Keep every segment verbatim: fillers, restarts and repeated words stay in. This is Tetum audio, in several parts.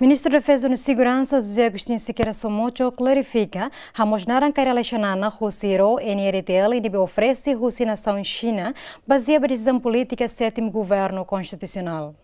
Ministru Defeza no Seguransa, José Agostinho Sequeira Somocho, klarifika, hamoos naran Kay Rala Xanana husi ró N R T L ne'ebé oferese husi nasaun Xina, bazeia ba desizaun polítika Sétimu Governu Konstitusionál.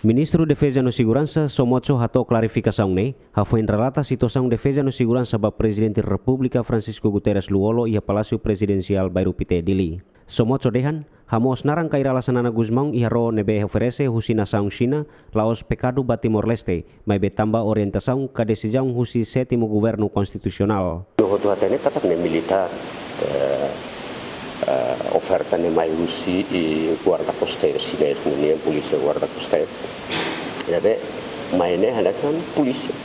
Ministru Defeza no Seguransa, Somocho, hato'o klarifikasaun ne'e hafoin relata situasaun defeza no seguransa ba Prezidente Repúblika Francisco Guterres Lú-Olo iha Palásiu Prezidensiál Bairru Pité, Dili. Somocho dehan, hamoos naran Kay Rala Xanana Gusmão iha ró ne'ebé oferese husi nasaun Xina, la'ós pekadu ba Timor-Leste, maibé tanba orientasaun ka desizaun husi Sétimu Governu Konstitusionál. No hotu hatene katak ne'e militár, eh, eh, oferta ne'e mai husi, eh, guarda kosteira xinés, ne'e nian polísia guarda kosteira. Jadi, mai ne'e hanesan polísia.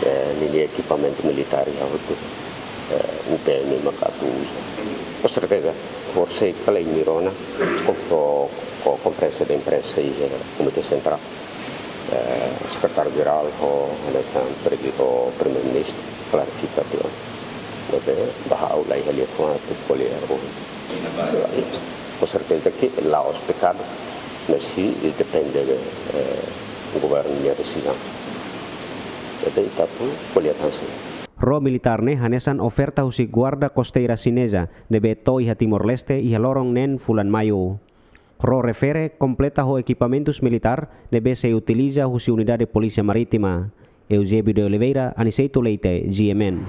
Eh, ninia ekipamentu militár iha hotu. Eh, U P M maka atu uza. Com certeza, forsa kala imi rona, com, com, com conferência de imprensa iha, eh, Komité Sentrál. Eh, Sekretáriu Jerál ho hanesan prezi-, ho Primeiru-Ministru klarifika tiha ona. Ne'ebé ba ha'u la iha liafuan atu ko'alia ho. Com certeza que la'ós pekadu, mas sei depende, eh, governu nia desizaun. Ne'ebé ita atu ko'alia tan sira. Ró militár ne'e hanesan oferta husi guarda kosteira xineza ne'ebé to'o iha Timor-Leste iha loron neen fulan Maiu. Ró refere kompleta ho ekipamentus militár ne'ebé sei utiliza husi Unidade Polísia Marítima. Eusébio de Oliveira, Aniceto Leite, G M N.